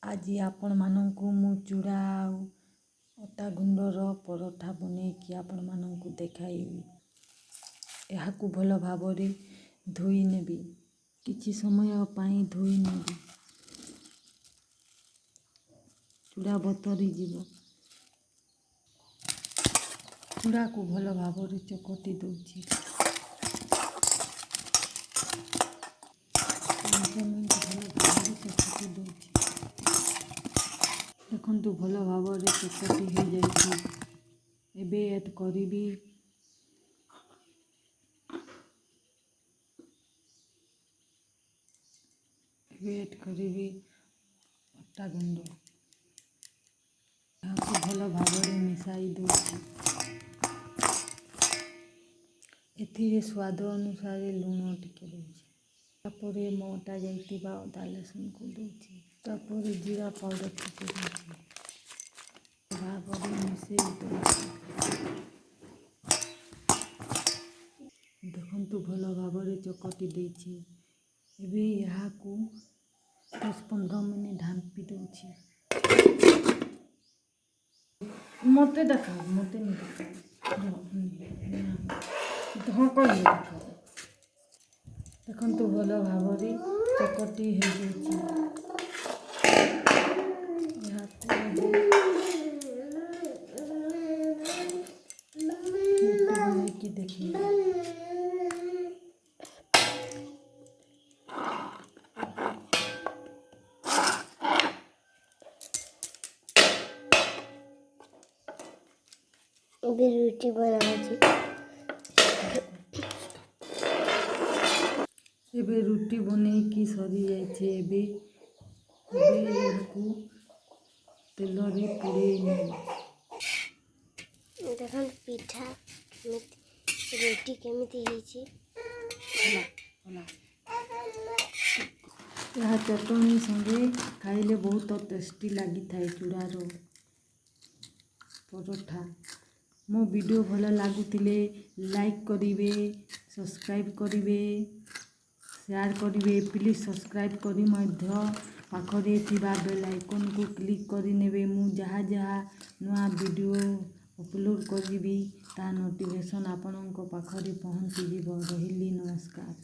ଆଜି ଆପଣମାନଙ୍କୁ ମୁଁ ଚୁଡ଼ା ଆଉ ଅଟା ଗୁଣ୍ଡର ପରଠା ବନେଇକି ଆପଣମାନଙ୍କୁ ଦେଖାଇବି। ଏହାକୁ ଭଲ ଭାବରେ ଧୋଇ ନେବି, କିଛି ସମୟ ପାଇଁ ଧୋଇ ନେବି। ଚୁଡ଼ା ବତରି ଯିବ। ଚୁଡ଼ାକୁ ଭଲ ଭାବରେ ଚକଟି ଦେଉଛି। 5 ମିନିଟ୍ ଭଲ ଭାବରେ ଚକଟି ଦେଉଛି। ଦେଖନ୍ତୁ, ଭଲ ଭାବରେ ଚକଟି ହେଇଯାଇଛି। ଏବେ ଆଡ଼୍ କରିବି ଏବେ ଆଡ଼୍ କରିବି ଅଟା ଗୁଣ୍ଡ। ଏହାକୁ ଭଲ ଭାବରେ ମିଶାଇ ଦେଉଛି। ଏଥିରେ ସ୍ୱାଦ ଅନୁସାରେ ଲୁଣ ଟିକେ ଦେଉଛି। ତାପରେ ବଟା ଯାଇଥିବା ଅଦା ରସୁଣକୁ ଦେଉଛି। ତାପରେ ଜିରା ପାଉଡ଼ର ଟିକେ ଦେଉଛି। ଭାବରେ ମିଶାଇ ଦେଉଛି। ଦେଖନ୍ତୁ, ଭଲ ଭାବରେ ଚକଟି ଦେଇଛି। ଏବେ ଏହାକୁ 10-15 ମିନିଟ୍ ଢାମ୍ପି ଦେଉଛି। ମୋତେ ଦେଖାଅ, ମୋତେ ଦେଖାଅ। ହଁ, କହିଲେ ଦେଖାଅ। ଦେଖନ୍ତୁ, ଭଲ ଭାବରେ ଚକଟି ହେଇଯାଇଛି। ଏହାକୁ ଏବେ ରୁଟି ବନେଇକି ଦେଖିବେ। ଏବେ ରୁଟି ବନାଉଛି। ଏବେ ରୁଟି ବନେଇକି ସରିଯାଇଛି। ଏବେ ଏହାକୁ ତେଲରେ ପୁରେଇ ନେବି। ଦେଖନ୍ତୁ, ପିଠା କେମିତି, ରୁଟି କେମିତି ହେଇଛି। ହେଲା ହେଲା। ଏହା ଚଟଣି ସଙ୍ଗେ ଖାଇଲେ ବହୁତ ଟେଷ୍ଟି ଲାଗିଥାଏ ଚୁଡ଼ାର ପରଠା। ମୋ ଭିଡ଼ିଓ ଭଲ ଲାଗୁଥିଲେ ଲାଇକ୍ କରିବେ, ସବସ୍କ୍ରାଇବ୍ କରିବେ, ସେୟାର କରିବେ। ପ୍ଲିଜ୍ ସବସ୍କ୍ରାଇବ୍ କରି ମଧ୍ୟ ପାଖରେ ଥିବା ବେଲ୍ ଆଇକନ୍କୁ କ୍ଲିକ୍ କରିନେବେ। ମୁଁ ଯାହା ଯାହା ନୂଆ ଭିଡ଼ିଓ ଅପଲୋଡ଼ କରିବି, ତା ନୋଟିଫିକେସନ୍ ଆପଣଙ୍କ ପାଖରେ ପହଞ୍ଚିଯିବ। ରହିଲି, ନମସ୍କାର।